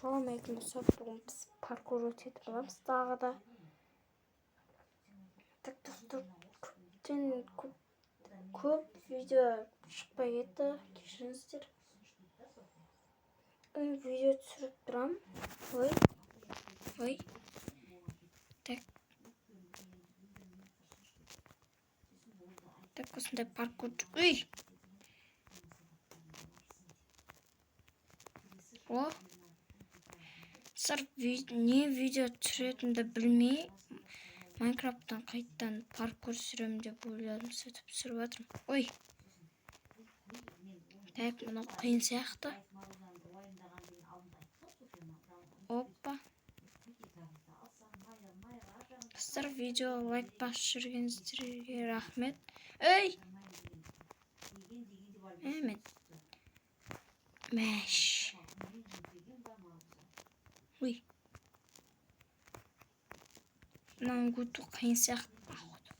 Ассалаумағалейкум, достар! Бүгін біз паркур өтетін боламыз тағы да. Так, достар, көптен көп көп видео шықпай кетті, кешіріңіздер. Видео түсіріп тұрамын. Ой, ой. Так. Так, осындай паркур. Ой! О! Достар, не видео түсіретінімді білмей, Майнкрафттан қайттан паркур түсіремін деп ойладым, сөйтіп түсіріп жатырмын. Ой! Так, мынау қиын сияқты. Опа. Достар, видео лайк басып жүргеніңіздерге рахмет. Ей! Мен. Мәш. Ой. Мынаны өту қиын сияқты, походу.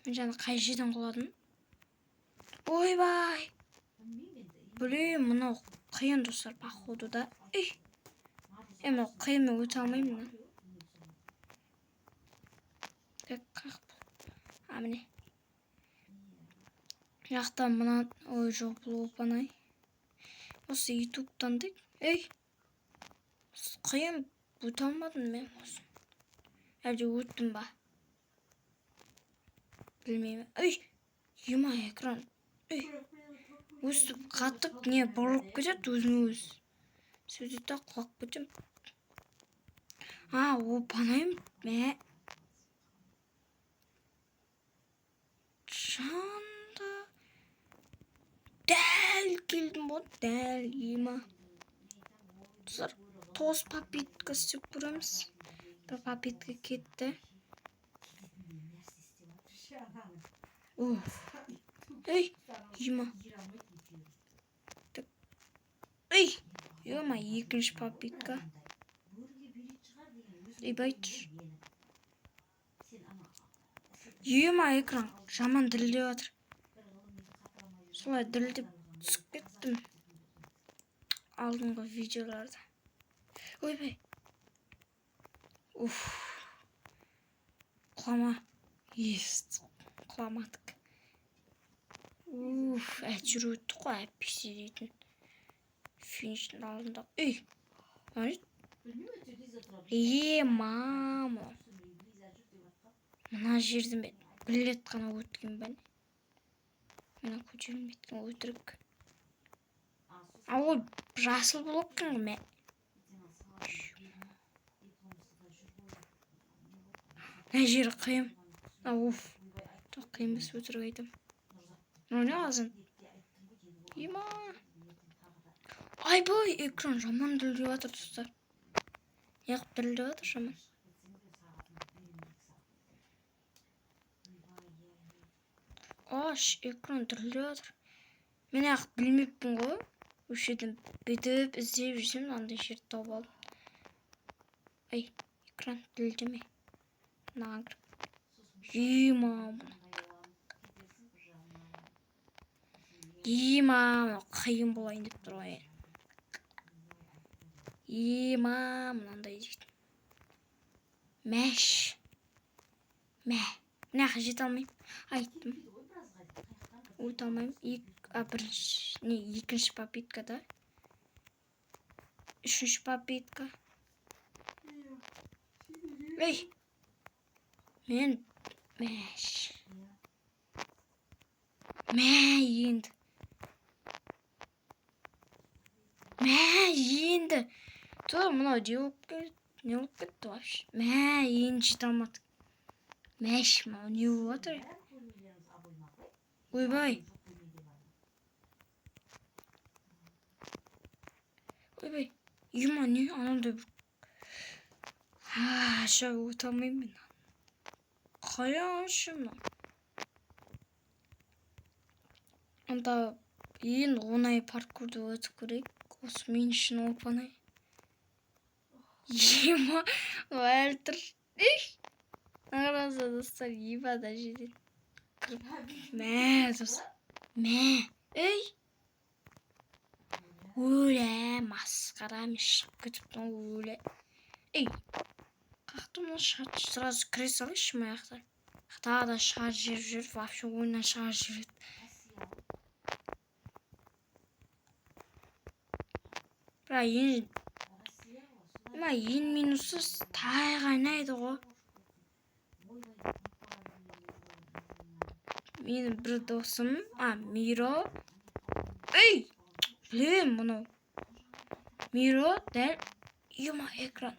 Мен жаңа қай жерден құладым? Ойбай! Блин, мынау қиын, достар, походу, да. Ей! Мынау қиын, мен өте алмаймын мына. Так, қақ бұл. А, міне. Жақта мына, ой, жоқ, бұл оп-оңай. Осы ютубтан да, ей! Қиын, өте алмадым мен осы. Әлде өттім ба? Білмеймін. Ей! Ема, экран. Ей! Өстіп қатып, не бұрылып кетеді өзіме өз. Сөйтеді да құлап кетемін. А, оп-оңай. Мә. Жанда. Дәл келдім ғой, дәл, ема. Достар, 9 попытка істеп көреміз. Бір попытка кетті. Уф. Ей, ема. Так. Ей, ема, екінші попытка. Ойбай. Ема, экран жаман дірілдеп жатыр. Солай дірілдеп түсіп кеттім алдыңғы видеоларда. Ойбай. Уф. Құлама. Есть. Құламадық. Уф, әйтеуір өттік қой, әйтпесе дейтін. Фиништің алдында. Ей! Е, мама. Мына жерден мен бір рет қана өткен бе? Мына көтерілмей кеткен өтірік. А, ол жасыл блок екен ғой, мә. Мына жері қиын. А, уф. Жоқ, қиын емес, өтірік айтамын. Мынау не азын? Ема. Айбай, экран жаман дірілдеп жатыр, достар. Неғып дірілдеп жатыр жаман? Аш, экран дірілдеп жатыр. Мен ақ білмеппін ғой. Осы жерден бүйтіп іздеп жүрсем, мынандай жерді тауып алдым. Ай, экран дірілдеме. Мынаған кіріп. Ема, ема, мынау қиын болайын деп тұр ғой. Ема, мынандай дейтін. Мәш. Мә. Мына жаққа жете алмаймын. Айттым. Өте алмаймын. Бірінші, не, екінші попытка да. Үшінші попытка. Ей! Мен мәш. Мә енді. Мә енді. Тұр, мынау не болып кетті? Не болып кетті вообще? Мә, енді жете алмадық. Мәш, мынау не болып жатыр? Ойбай. Ойбай. Ема, не анандай бір. А, ша, өте алмаймын мен. Қаяшы мынау. Анда ең оңай паркурды өтіп көрейік. Осы мен үшін оп-оңай. Ема, әлі тұр. Ей! Қараңыздар, достар, ема да жерден. Мә, достар. Мә. Ей! Өлә, масқара, мен шығып кетіппін ғой, өлә. Ей, қаяқта мына шығады, сразу кіре салайыншы мына жақта. Тағы да шығарып жіберіп жүр, вообще ойыннан шығарып жібереді. Бірақ ең минусы тайғанайды ғой. Менің бір досым, Миро. Ей! Білем мынау. Миро дәл ема экран.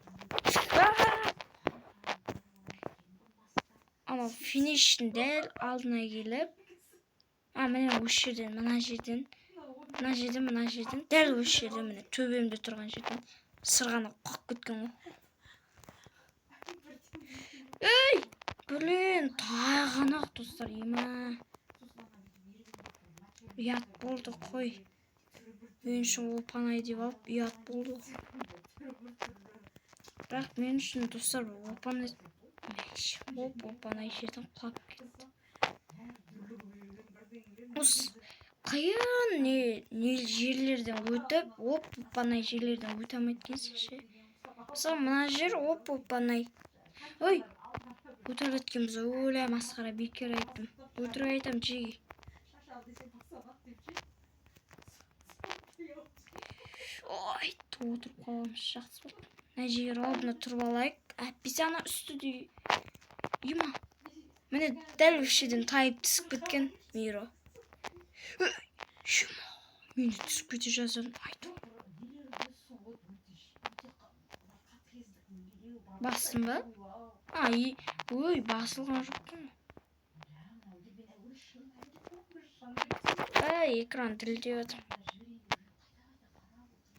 Анау фиништің дәл алдына келіп, міне осы жерден, мына жерден, мына жерден, мына жерден, дәл осы жерден, міне төбемде тұрған жерден сырғанап құлап кеткен ғой. Ей! Блин, тайғанақ достар, ема. Ұят болды қой. Мен үшін оп-оңай деп алып, ұят болды. Бірақ мен үшін достар оп-оңай, оп-оңай жерден құлап кетті. Осы қиын не жерлерден өтіп, оп-оңай жерлерден өте алмайды екенсің ше. Мысалы мына жер оп-оңай. Ой, өтіп кеткенбіз, өлә, масқара, бекер айттым. Өтірік айтамын, жеге. Ой, отырып қалғанымыз жақсы болды. Мына жерге ровно тұрып алайық. Әйтпесе ана үсті де ема. Міне дәл осы жерден тайып түсіп кеткен Миро. Ема, мен де түсіп кете жаздадым. Айтып. Бастым ба? Ой, басылған жоқ қой. Ай, экран дірілдеп жатыр.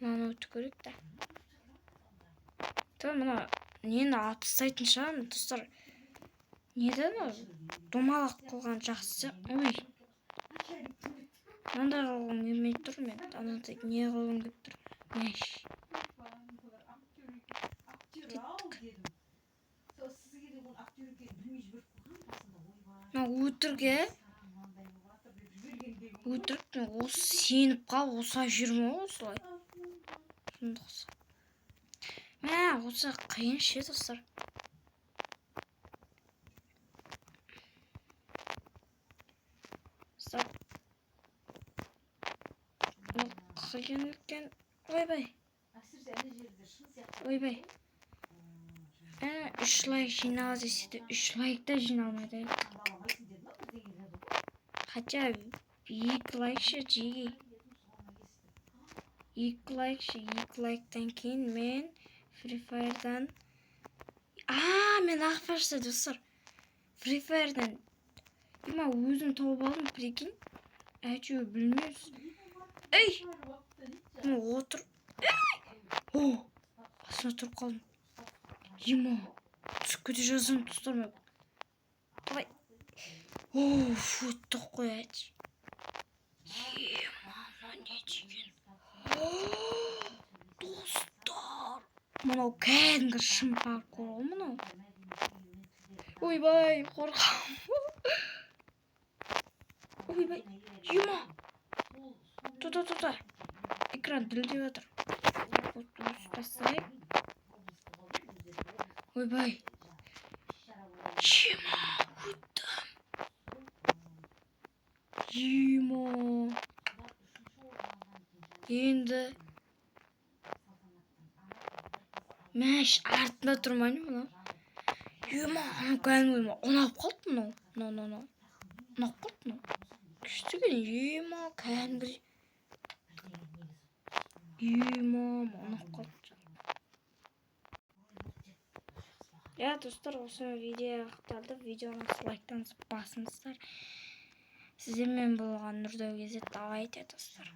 Мынаны өту керек та. Та мына нені алып тастайтын шығармын, достар. Неді анау? Домалақ қылған жақсы. Ой. Мынандай қылғым келмей тұр мен. Анадай не қылғым келіп тұр. Мәш. Кеттік. Мына өтірік, ә? Өтірік, мен осы сеніп қалып, осылай жүрмін ғой, осылай. Сұмдық. Мә, осы қиын ше, достар. Стоп. Ол қиын екен. Ойбай. Ойбай. 3 лайк жинал десе де 3 лайк та жиналмайды. Хотя 2 лайк ше, жиги. 2 лайк ше, 2 лайктан кейін мен Free Fire'дан мен ақпашта, достар. Free Fire'дан ема өзім тауып алдым, прикинь. Әйтеуір білмейміз. Ей! Мен отыр. Ей! О! Астына тұрып қалдым. Ема! Түсіп кете жаздым, достар мен. Давай. О, өттік қой, әйтеуір. Ема, мына не деген? Достар! Мынау кәдімгі шын паркур ғой мынау. Ойбай, қорқамын. Ойбай, ема! Тота, тота. Экран дірілдеп жатыр. Тастайық. Ойбай. Ема, өттім. Ема. Енді мәш артында тұрмай ма мынау? Ема, анау кәдімгі ұнап қалды мынау. Мынау. Ұнап қалды мынау. Күшті екен, ема, кәдімгідей. Ема, ұнап қалды. Я, достар, осы видео аяқталды. Видеоны лайктан басыңыздар. Сіздермен болған Нұрдәу Кезет. Давайте, достар.